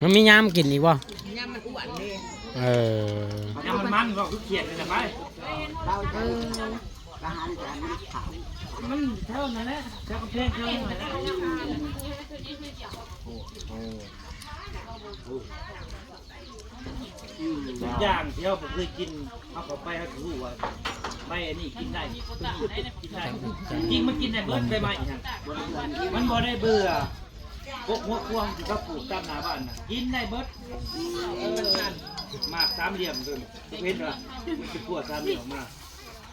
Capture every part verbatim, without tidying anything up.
มันมียามกินอีกบ่ ยามมันอ้วนเด้ เออ ยามมันมันก็คือเขียดนี่แหละไป เออ อาหารจานมันขาว มันเท่านั้นแหละ เจ้ากำแพงเท่านั้นแหละ อย่างที่เราบ่เคยกิน เอาเข้าไปให้รู้ว่า ใบอันนี้กินได้ กินได้ จริงมันกินได้เบิดใบไม้นะ มันบ่ได้เบื่อ พวกหัวพวงที่เขาปลูกตามหน้าบ้านน่ะ กินได้เบิด เออ หมากสามเหลี่ยมตัวนี้ เห็นปะ มันเป็นขั้วสามเหลี่ยมออกมา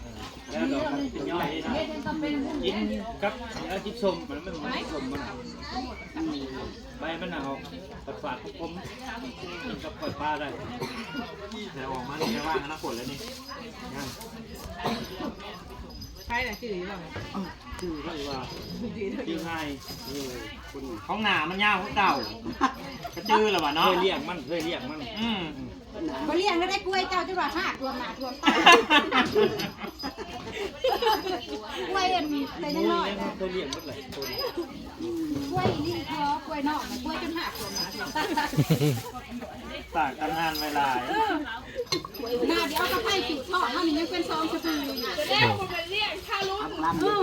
เออ แล้วดอกมันเป็นย่อยนะ กินกับเนื้อจิบส้ม มันไม่เหมือนจิบส้มมันอะ อืม ใบมันน่ะเอาฝาดๆ คมๆ กินกับก้อยปลาได้ แต่ออกมานี่ไม่ว่างนะ ฝนแล้วนี่ ยัง ใครน่ะจื้ออยู่บ่ จื้อเขาอีกว่า จื้อง่าย เออ คุณ ของหนามันยาวกว่าเก่า กระจื้อแล้ววะเนาะ เคยเลี้ยงมัน เคยเลี้ยงมัน อืม บ่เลี้ยงแล้วได้กล้วยเจ้าจะว่าหากท่วมหน้าท่วมตา กล้วยอันแต่ยังน้อยนะ เคยเลี้ยงมันหลายตัว กล้วยอีหลีพอกล้วยนอกน่ะ กล้วยจนหากท่วมหน้าท่วมตา ตากตำนานไว้หลาย เออ หน้าเดี๋ยวเอากระไพจุดทอดเฮานี่ยังเป็นซองสะดืออยู่ เออ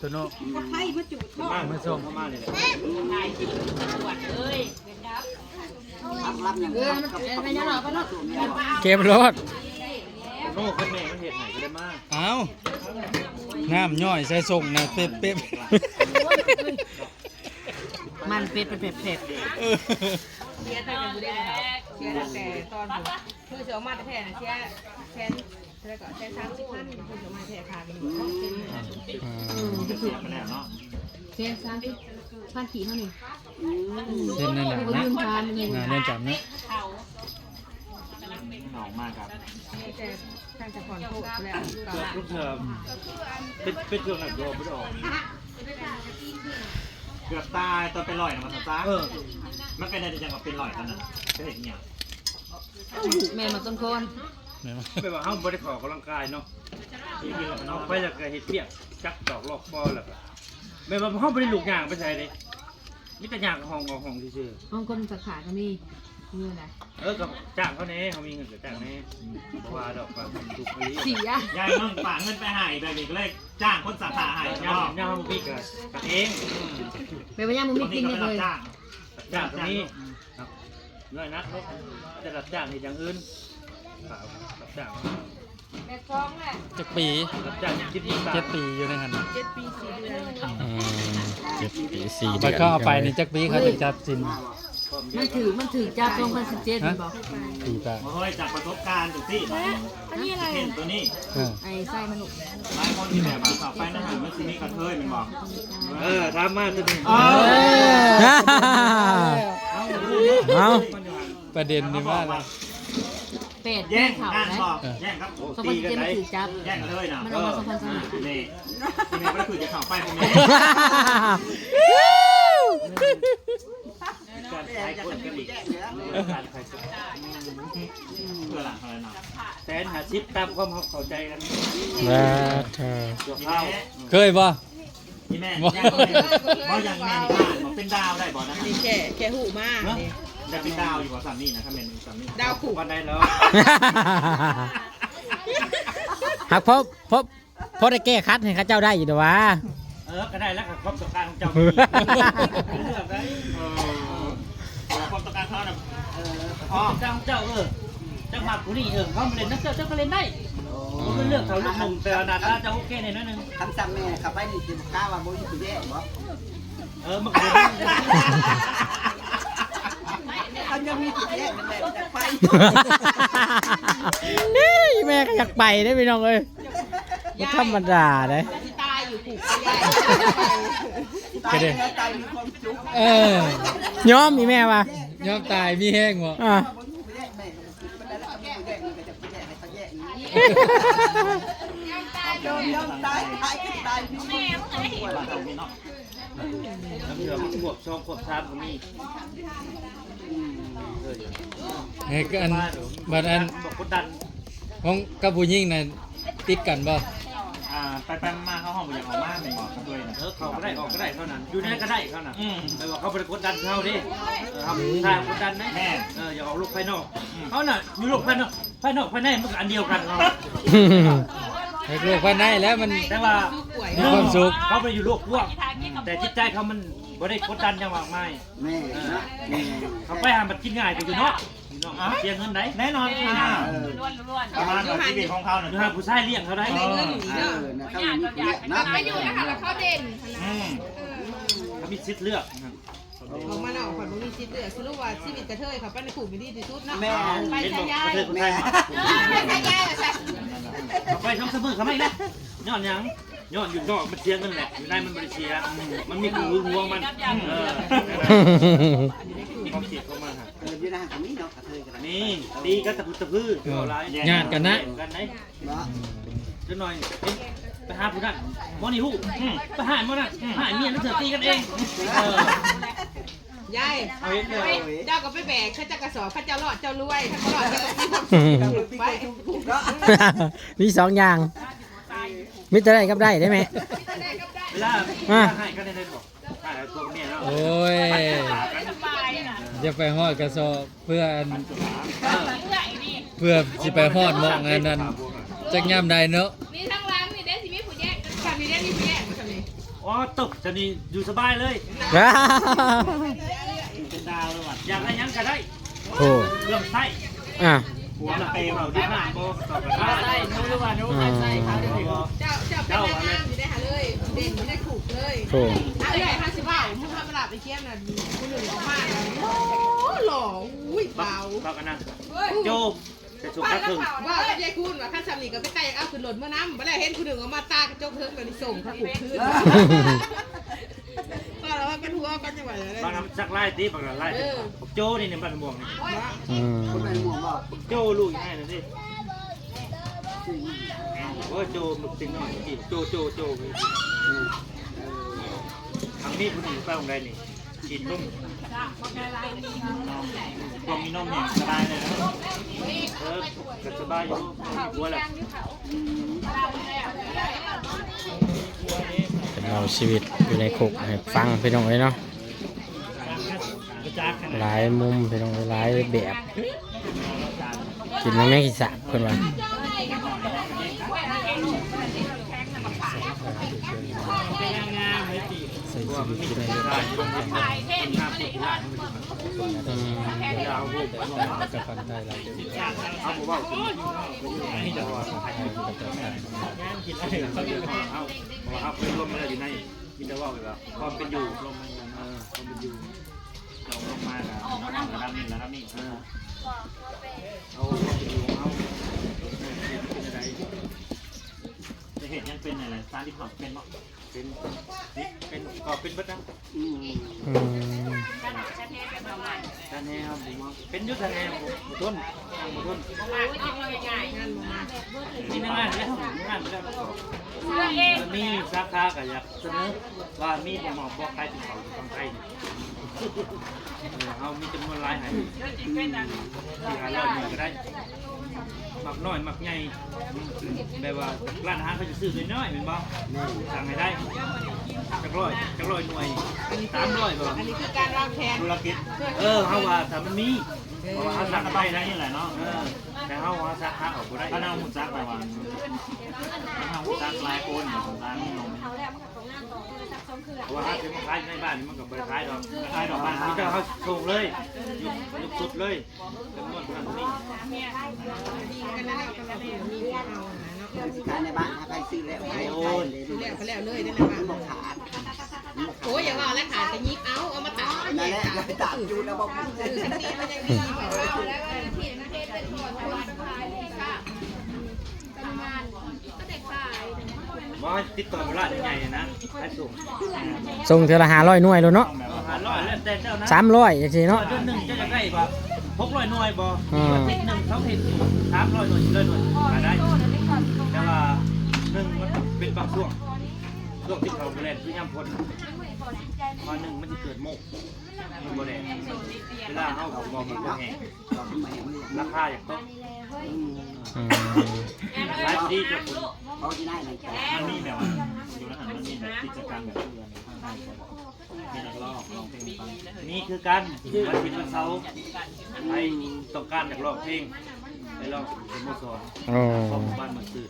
ตัวโน้ กระไพมาจุดทอด มาส่ง เก็บรถ โน้คนแม่มันเห็ดไหนก็ได้มา อ้าว น้ำย่อยใส่ส่งนะ เป๊บๆ มันเป๊บๆ เออ เสียตั้งแต่บ่ได้เลยค่ะ เสียตั้งแต่ตอนผม คือสิออกมาแต่แท้น่ะ เสียแสน แล้วก็แสนสามสิบพัน คือสิออกมาแท้ค่ะ เป็นหมื่น อืม เสียมาแล้วเนาะ แสนสามสิบพัน กี่เท่านี้ เส้นนั่นแหละ บ่ นะ ลืมทานเลย งานเรือนจำนะ หนองมากครับ แต่ทางจะผ่อนโทษแล้ว ลูกเธอเป็น เป็นเรื่องหนักตัวไม่ได้ออก เกือบตายตอนไปลอยนะ มันซะ เออ มันเป็นอะไรจังหวะเป็นลอยตอนนั้นน่ะ เป็นอย่างเงี้ย แม่มาต้นโคน แม่มา แบบว่าเฮาบ่ได้ขออกกำลังกายเนาะ จริงๆแล้วเนาะ ไปแล้วก็เฮ็ดเวียก จักตอกลอกคอแล้วก็ แบบว่าเฮาบ่ได้ลุกย่างไปไสเด้ มีแต่ย่างห้องออกห้องซื่อๆ ห้องคนสาขาก็มี มีอะไร เออ ก็จ้างเขาแน่ เขามีเงินก็จ้างแน่ เพราะว่าดอกก็มันทุกข์อีหลี เสีย ยายมึงฝากเงินไปให้แบบนี้ก็เลยจ้างคนสาขาให้ ย่าง เนาะ ย่างบ่มีก็ตัดเอง อืม แปลว่าย่างบ่มีกิน บางทีก็ไป เล รับ ย จ้าง รับจ้างก็มี ครับ น้อยนักเนาะ จะรับจ้างเฮ็ดอย่างอื่น ครับ รับจ้าง จักปี รับจ้างกินที่ เจ็ดปีอยู่ในหั่น เจ็ดปีสี่เดือน อืม เจ็ดปีสี่เดือน บัดเขาเอาไปนี่จักปีเขาจะจับสิน มันถือ มันถือจับ สองพันสิบเจ็ด ฮะ แม่นบ่ ถือจับ โอ้ย จากประสบการณ์จังซี่ อันนี้อะไร เห็นตัวนี้ เออ ไอ้ไส้มันลูก หลายคนที่แบบว่าเข้าไปนะฮะ มันสิมีกระเทยแม่นบ่ เออ ถามมาตัวนี้ เออ เอา ประเด็นนี่ว่าอะไร แปดปีเขานะ แย่งครับ โอ้ สองพันสิบเจ็ด ตีกันได้ มันถือจับ แย่งกันเลยนะ มันออกมา เออ สองพันสิบห้า นี่ นี่มันคือจะเข้าไปพวกนี้ การขายคนกันอีก การขายคน เพื่อหลังอะไรนะ แสนห้าสิบ ตามความเข้าใจกัน ว่าเธอ ตัวเข้า เคยบ่ นี่แม่ บ่ ย่างแม่ บ่ ย่างแม่นี่ผ่านบ่ เป็นดาวได้บ่นะ อันนี้แค่ แค่ฮู้มา เนอะ นี่ ได้เป็นดาวอยู่บ่ สามีนะ ถ้าแม่นสามี ดาวคู่ วันได้แล้ว หากพบ พบ พอได้แก้ขัดให้เขาเจ้าได้อยู่เด้อวะ เออ ก็ได้แล้ว ก็ความต้องการของเจ้า เลือกได้ เออ ความต้องการเขาน่ะ เออ ความต้องการของเจ้า เออ เจ้ามักผู้นี้ เออ เขามาเล่นนำเจ้า เจ้าก็เล่นได้ บ่เป็นเรื่องเขาลูกหนุ่ม แต่ว่าหน้าตาเจ้าโอเคแน่น้อยหนึ่ง คำสั่งแม่ขับไปนี่สิบ่กล้าว่าบ่อยู่ผู้แย่บ่ เออ มันก็ คันยังมีผู้แย่มันแหละจะไป เฮ้ย แม่ก็อยากไปเด้อพี่น้องเอ้ย บ่ธรรมดาเด้อ สิตายอยู่ผูกก็ได้ ตายแล้วตายมีความสุข เออ ยอมอีแม่ว่ะ ยอมตายมีแฮงบ่ อ่ะ ยอมตาย ตายก็ตายมีความสุข แล้วเดี๋ยวมันขวบสองขวบสามก็มี เฮ้ย ก็อัน บัดอัน บอกกดดัน ของกับผู้หญิงน่ะติดกันบ่ อ่า อ่าไปไปมาๆเขาห้องบ่อยากออกมาแม่นบ่ครับด้วยนะ เออเขาก็ได้ออกก็ได้เท่านั้น อยู่ในนั้นก็ได้เท่านั้น อืม แต่ว่าเขาบ่ได้กดดันเขาเด้ เออเขาบ่ได้กดดันนะ แม่น เอออย่าออกโลกภายนอก อืม เขาน่ะอยู่โลกภายนอก ภายนอกภายในมันก็อันเดียวกันเนาะ ในโลกภายในแล้วมัน แต่ว่า มีความสุข เขาไปอยู่โลกกว้าง แต่จิตใจเขามันบ่ได้กดดันหยังมากมาย แม่นะแม่ เขาไปหามันกินง่ายกว่าอยู่เนาะ พี่น้องเสียเงินได้ แน่นอนค่ะ เออ ประมาณว่าชีวิตของเขาน่ะ อยู่หาผู้ชายเลี้ยงเขาได้ ได้เงินอีก เอ เนาะ อนะเขามีเลือกนะ เขาอยู่นะคะแล้วเขาเด่น อืม เขามีสิทธิ์เลือก เขามาเนาะ ข่อยบ่มีสิทธิ์เลือก สรุปว่าชีวิตกระเทยเขาไปในกลุ่มที่ดีที่สุดเนาะ แม่ ไปชายา เป็นบ่กระเทยคนไทย เออไปชายา เขาไปช่องเสมอเขาไม่แล้ว ย้อนหยัง ย้อนอยู่นอกมันเสียเงินแหละ อยู่ในมันบ่ได้เสีย มันมีผู้หึงหวงมัน เออ ความคิดของมันฮะ เอออยู่ในหันก็มีเนาะกระเทยกัน นี่ ตีกันตะพื้ตะพื้ เออ เอาหลาย ย่านกันนะ กันไหน เนาะ จักหน่อย เอ๊ะ ไปหาผู้นั้น หมอนี่ฮู้ อืม ไปหาหมอนั่น อืม หาเมียนั่นเถอะ ตีกันเอง เออ ยาย เอาเฮ็ดเลย เจ้าก็ไปแบก เขาเจ้ากระสอบ เขาเจ้ารอด เจ้ารวย เขาบ่รอด เจ้าก็มีความสุข ไป มีสองอย่าง มีแต่ได้กับได้ได้ไหม เวลา อ่ะ เวลาให้ก็ได้เลยบอก ให้ตัวเมียแล้ว โอ้ย อย่าไปฮอดกระสอบ เพื่ออัน เออ เพื่อสิไปฮอดหม่องอันนั้น จักยามใดเนาะ นี่ทั้งหลังนี่ได้สิมีผู้แยกกัน ค่ะ มีได้มีผู้แยกกันค่ะ นี่ อ๋อ ตกจะนี่อยู่สบายเลย เป็นดาวเลยว่ะ อยากได้หยังก็ได้ โอ้ เครื่องใช้ อ่ะ หัวมันเปย์เปล่าดีมาก บ่ตอบกันได้ ใส่หนูหรือว่าหนูใส่เขาเดี๋ยวนี้ เจ้า เจ้าเป็นนางงามอยู่ได้ค่ะเลย เด่นอยู่ได้ถูกเลย โอ้ เอาเลยค่ะสิเว้า มึงทำเวลาไปเที่ยวน่ะ ผู้หนึ่งออกมาน่ะ โอ้ หล่อ อุ้ย เบา เบากันนะ โจ ใส่สูทขาดครึ่ง ว่ากับยายคุณว่าคันสามีก็ไปไต่เอาขึ้นรถเมื่อนำ บ่ได้เห็นผู้หนึ่งออกมาตากระจกเทิงแบบนี้ส่งค่ะ ผูกคืน ก็แล้วว่าเป็นหัวกันจังหวะเลย บางน้ำสักไล่ตีบางน้ำไล่ เออ โจนี่เนี่ยบ้านม่วงนี่ อืม คนเป็นม่วงบ่ โจลูกยังไงนะสิ โอ้ย โจมึกจริงหน่อย โจ โจ โจ ทางนี้ผู้หนึ่งไปของใดนี่ กินนม พวกมีนมเนี่ยสบายเลยนะ เออ ก็สบายอยู่ หัวแหละ เป็นเล่าชีวิตอยู่ในคุกให้ฟังพี่น้องเอ้ยเนาะ หลายมุมพี่น้องเอ้ย หลายแบบ กินแมงแมงอีสานเพิ่นว่า ใส่ชีวิตอยู่ในคุก อืม กับฟังไทยเรา เอาบ่เว้า เอา เอาไปรวมมาแล้วอยู่ใน มีแต่เว้าแบบความเป็นอยู่ เออ ความเป็นอยู่ ลงลงมาแล้ว ระดับนี้ ระดับนี้ เออ เอาความเป็นอยู่ของเฮา เออ เป็นจั่งใด จะเห็นยังเป็นอะไร สารที่เขาเป็นเนาะ เป็น นี่ เป็น ก็เป็นเบิดนะ อืม อืม ท่านแฮมผมว่าเป็นยุทธแฮมผมบ่ทน บ่ทน กินงานแล้ว งานแล้ว มีสาขาก็อยากเสนอว่ามีบ่หมอกบ่ขายที่เขาอยู่ฝั่งไทยนี่ เออ เฮามีจำนวนหลายให้ สี่ห้าร้อยหน่วยก็ได้ หมากน้อยหมากใหญ่ แบบว่าร้านอาหารเขาจะซื้อน้อยๆแม่นบ่ สั่งให้ได้ จักร้อย จักร้อยหน่วย สามร้อยบ่ อันนี้คือการวางแผน ธุรกิจ เออ เฮาว่าถ้ามันมี เพราะว่าเฮาสั่งได้ได้นี่แหละเนาะ เออ แต่เฮาว่าสาขาออกบ่ได้ ถ้าเฮารู้จักแบบว่า ถ้าเฮารู้จักหลายคนเนี่ย สงสารมัน เพราะว่าเฮาสิมาขายในบ้านนี่มันก็บ่ได้ขายดอก ขายดอกบ้าน มีแต่เฮาส่งเลย ยก ยกสุดเลย จำนวนเท่านั้นนี่ ขายในบ้านหาใครซื้อแล้ว โอ้ย แล้วก็แล้วเลยนั่นแหละค่ะ มันบ่ขาด โอ้ย อย่าว่าแล้วค่ะ จะหยิบเอา เอามาตาก นั่นแหละ อย่าไปตากอยู่แล้วบอก เออ คันนี้มันยังดี บ่ติดต่อเวลาใหญ่นะ ขายส่ง ส่งเทื่อละห้าร้อยหน่วยโลดเนาะ ห้าร้อย แล้วแต่เจ้านะ สามร้อยจังซี่เนาะ เดือนหนึ่งเจ้าอยากได้บ่ หกร้อยหน่วยบ่ อืม อาทิตย์หนึ่ง สองอาทิตย์ สามร้อยหน่วย สี่ร้อยหน่วย ขายได้ แต่ว่าหนึ่งมันเป็นบางช่วง ช่วงที่เขาบ่แล่นคือยามฝน พอหนึ่งมันสิเกิดโมก มันบ่แล่น เ เวลาเฮาบอกมันบ่แห้ง ราคาอยากตก อืม อืม ขายดีจัง เขาที่ได้นั่นจ้ะ มันมีแบบว่าอยู่ในหันมันมีแบบกิจกรรมแบบเพื่อน มีนักร้องร้องเพลงฟัง มีคือกัน วันอาทิตย์วันเสาร์ ใครต้องการอยากร้องเพลง ไปร้องสโมสร อ๋อ ของหมู่บ้านเมืองซื่น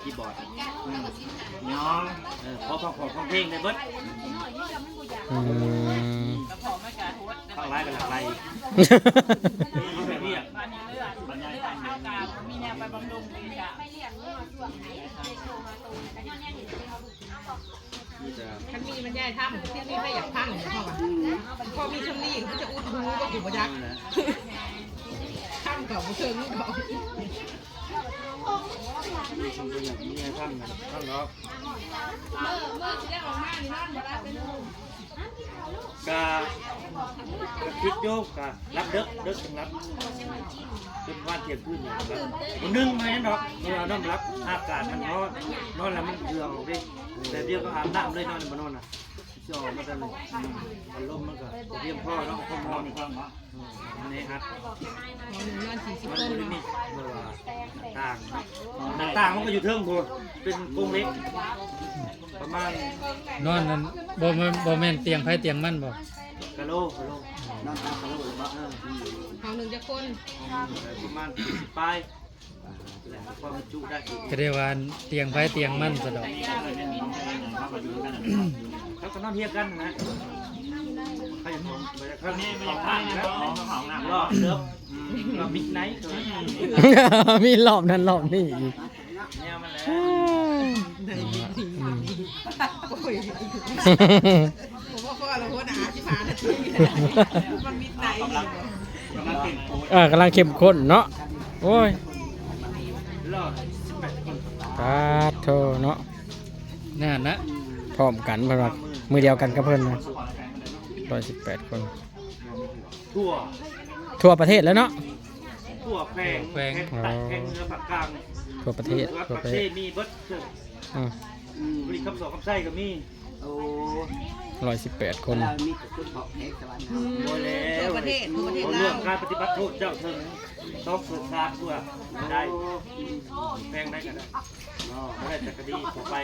คีย์บอร์ด อืม ย้อง เออ ขอฟังของฟังเพลงได้เบิด อืม ฟังหลายก็หลากหลาย มีแบบเรียก มีแต่ คันมีมันยายถ้ำที่นี่ใครอยากพังเขาอะ อืม พอมีช่วงนี้ก็จะอุดหูก็ถูกประยักษ์ นั่นแหละ ถ้ำเก่าบ่เชิงนี่เก่า มีคนบ่อยากมียายถ้ำนะ ถ้ำเนาะ เมื่อ เมื่อสิได้ออกมานี่นอนบ่ได้เป็น กะ กะคิดอยู่ กะหลับเดิก เดิกจั่งหลับ จนวันเที่ยงคืนนี่หลับ มื้อหนึ่งมื้อนั้นดอก เออ นอนหลับ อากาศมันร้อน นอนแล้วมันเหื่อออกเด้ แบบเดียวก็อาบน้ำเลย นอนบ่นอนน่ะ สิออกมาแต่ละ อืม อารมณ์มันก็เตรียมพร้อมเนาะ ความร้อน อืม มันในอัด หมอหนึ่งนอนสี่สิบ มัน คน บ่ได้ เนาะ มีแบบว่าต่าง ต่างมันก็อยู่เทิงโพด เป็นกรงเหล็ก ประมาณ นอนนั่น บ่แม่น บ่แม่นเตียงไผเตียงมันบ่ กะโหล กะโหล นอนตามกะโหลบ่ เออ ห้องหนึ่งจักคน ประมาณสี่สิบปลาย แล้วความจุได้ ก็เรียกว่าเตียงไผเตียงมันซะดอก เขาก็นอนเฮียงกันนะ เขาจะนอนไปแล้ว นี่ไม่ใช่นะ รอบเดิม อืม รอบมิดไนท์ มีรอบนั้นรอบนี้อีก เนี่ยมันแหละ อืม โอ้ย ผมว่าพ่อเราหัวหนาสิบห้านาที มันมิดไนท์ กำลังเข้มข้น เออกำลังเข้มข้นเนาะ โอ้ย รอบสิบแปดคน ปาดโทเนาะ นั่นนะ พร้อมกันเพิ่นว่า มื้อเดียวกันกับเพิ่นนะ ร้อยสิบแปดคน ทั่ว ทั่วประเทศแล้วเนาะ ทั่วแขวง แขวง แขวงใต้ อ๋อ แขวงเหนือภาคกลาง ทั่วประเทศ ทั่วประเทศ ทั่วประเทศมีเบิด อ่า อืม บริคำสองคำไส้ก็มี โอ้ ร้อยสิบแปดคน แล้วมีแต่คนบอกแขกสวรรค์เนาะ อืม บ่แล้ว ทั่วประเทศ ทั่วประเทศ เอาเรื่อง ลาว การปฏิบัติโทษเจ้าเถิง ต้องเกิดสามตัวได้ โอ้ แขวงใดก็ได้ เนาะ บ่ได้แต่คดีทั่วไป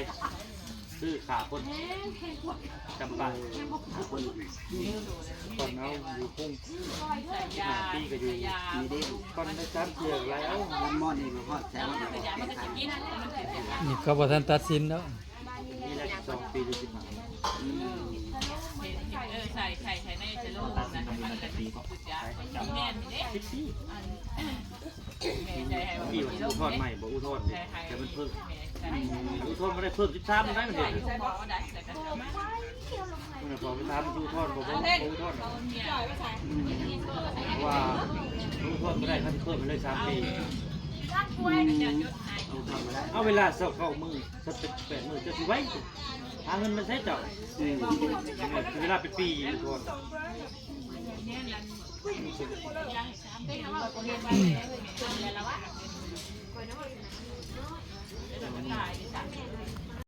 คือฆ่าคน จำปา ฆ่าคน ตอนเอาอยู่คง ห้าปีก็อยู่ มีเด้ ก่อนได้สามเทื่อหลายเอา วันมอดนี่มาฮอดแซว นี่เขาบ่ทันตัดสินเนาะ นี่แหละสิบสองปีหรือสิบห้า อืม เออ ใส่ ใส่ ใส่ในสโลว์นะ ตัดสินกันอยู่ตั้งแต่ปีก่อน แม่นเด้ สิบปี แม่นใจให้ ปีว่าสิอุทธรณ์ใหม่ บ่อุทธรณ์เด้ แต่มันเพิ่ม อุทธรณ์บ่ได้เพิ่มสิบสามได้มันเด้ มันพอไปถามมันอุทธรณ์บ่ บ่ บ่อุทธรณ์ดอก เพราะว่าอุทธรณ์บ่ได้ เขาสิเพิ่มให้เลยสามปี เอาเวลาเช้าเก้ามื้อ สักแปดมื้อ เจ้าสิไหว หาเงินมาใช้เจ้า อืม เวลาเป็นปีอุทธรณ์ อืม